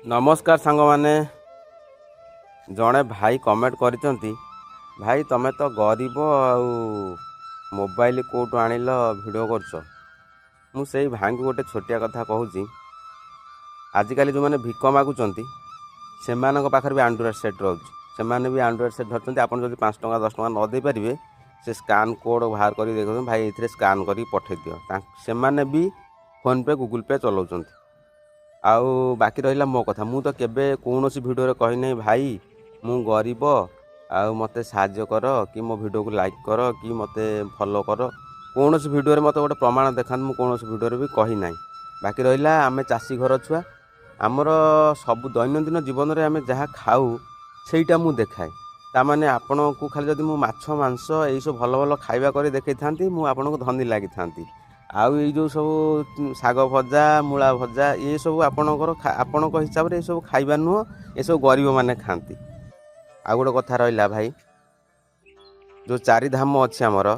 ନମସ୍କାର ସାଙ୍ଗମାନେ। ଜଣେ ଭାଇ କମେଣ୍ଟ କରିଛନ୍ତି, ଭାଇ ତୁମେ ତ ଗରିବ ଆଉ ମୋବାଇଲ କେଉଁଠୁ ଆଣିଲ ଭିଡ଼ିଓ କରୁଛ? ମୁଁ ସେଇ ଭାଇଙ୍କୁ ଗୋଟେ ଛୋଟିଆ କଥା କହୁଛି। ଆଜିକାଲି ଯେଉଁମାନେ ଭିକ ମାଗୁଛନ୍ତି, ସେମାନଙ୍କ ପାଖରେ ବି ଆଣ୍ଡ୍ରଏଡ଼୍ ସେଟ୍ ରହୁଛି। ସେମାନେ ବି ଆଣ୍ଡ୍ରଏଡ଼୍ ସେଟ୍ ଧରୁଛନ୍ତି। ଆପଣ ଯଦି 5 ଟଙ୍କା 10 ଟଙ୍କା ନ ଦେଇପାରିବେ, ସେ ସ୍କାନ୍ କୋଡ଼୍ ବାହାର କରିକି ଦେଖାଉଛନ୍ତି, ଭାଇ ଏଥିରେ ସ୍କାନ୍ କରିକି ପଠାଇ ଦିଅ। ସେମାନେ ବି ଫୋନ୍ପେ, ଗୁଗୁଲ୍ ପେ ଚଲାଉଛନ୍ତି। ଆଉ ବାକି ରହିଲା ମୋ କଥା, ମୁଁ ତ କେବେ କୌଣସି ଭିଡ଼ିଓରେ କହିନାହିଁ ଭାଇ ମୁଁ ଗରିବ ଆଉ ମୋତେ ସାହାଯ୍ୟ କର, କି ମୋ ଭିଡ଼ିଓକୁ ଲାଇକ୍ କର, କି ମୋତେ ଫଲୋ କର। କୌଣସି ଭିଡ଼ିଓରେ ମୋତେ ଗୋଟେ ପ୍ରମାଣ ଦେଖାନ୍ତୁ, ମୁଁ କୌଣସି ଭିଡ଼ିଓରେ ବି କହିନାହିଁ। ବାକି ରହିଲା ଆମେ ଚାଷୀ ଘର ଛୁଆ, ଆମର ସବୁ ଦୈନନ୍ଦିନ ଜୀବନରେ ଆମେ ଯାହା ଖାଉ ସେଇଟା ମୁଁ ଦେଖାଏ। ତାମାନେ ଆପଣଙ୍କୁ ଖାଲି ଯଦି ମୁଁ ମାଛ ମାଂସ ଏଇସବୁ ଭଲ ଭଲ ଖାଇବା କରି ଦେଖେଇଥାନ୍ତି, ମୁଁ ଆପଣଙ୍କୁ ଧନୀ ଲାଗିଥାନ୍ତି। ଆଉ ଏଇ ଯେଉଁ ସବୁ ଶାଗ ଭଜା, ମୂଳା ଭଜା, ଏସବୁ ଆପଣଙ୍କର ଆପଣଙ୍କ ହିସାବରେ ଏସବୁ ଖାଇବା ନୁହଁ, ଏସବୁ ଗରିବମାନେ ଖାଆନ୍ତି। ଆଉ ଗୋଟେ କଥା ରହିଲା ଭାଇ, ଯେଉଁ ଚାରିଧାମ ଅଛି ଆମର,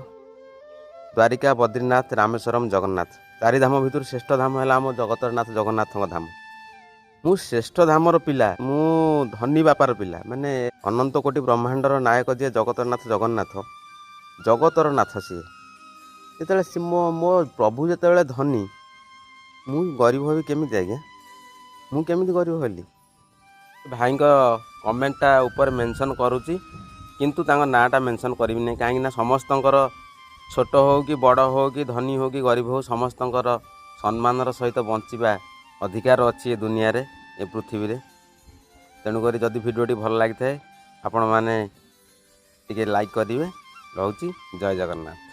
ଦ୍ୱାରିକା, ବଦ୍ରିନାଥ, ରାମେଶ୍ୱରମ, ଜଗନ୍ନାଥ, ଚାରିଧାମ ଭିତରୁ ଶ୍ରେଷ୍ଠ ଧାମ ହେଲା ଆମ ଜଗତର ନାଥ ଜଗନ୍ନାଥଙ୍କ ଧାମ। ମୁଁ ଶ୍ରେଷ୍ଠ ଧାମର ପିଲା, ମୁଁ ଧନୀ ବାପାର ପିଲା। ମାନେ ଅନନ୍ତ କୋଟି ବ୍ରହ୍ମାଣ୍ଡର ନାୟକ ଯିଏ ଜଗତର ନାଥ ଜଗନ୍ନାଥ, ଜଗତର ନାଥ ସିଏ ଯେତେବେଳେ, ମୋ ପ୍ରଭୁ ଯେତେବେଳେ ଧନୀ, ମୁଁ ଗରିବ ହେବି କେମିତି ଆଜ୍ଞା? ମୁଁ କେମିତି ଗରିବ ହେଲି? ଭାଇଙ୍କ କମେଣ୍ଟଟା ଉପରେ ମେନସନ୍ କରୁଛି, କିନ୍ତୁ ତାଙ୍କ ନାଁଟା ମେନସନ୍ କରିବିନି, କାହିଁକିନା ସମସ୍ତଙ୍କର, ଛୋଟ ହେଉ କି ବଡ଼ ହେଉ କି ଧନୀ ହେଉ କି ଗରିବ ହେଉ, ସମସ୍ତଙ୍କର ସମ୍ମାନର ସହିତ ବଞ୍ଚିବା ଅଧିକାର ଅଛି ଏ ଦୁନିଆରେ, ଏ ପୃଥିବୀରେ। ତେଣୁକରି ଯଦି ଭିଡ଼ିଓଟି ଭଲ ଲାଗିଥାଏ, ଆପଣମାନେ ଟିକେ ଲାଇକ୍ କରିବେ। ରହୁଛି, ଜୟ ଜଗନ୍ନାଥ।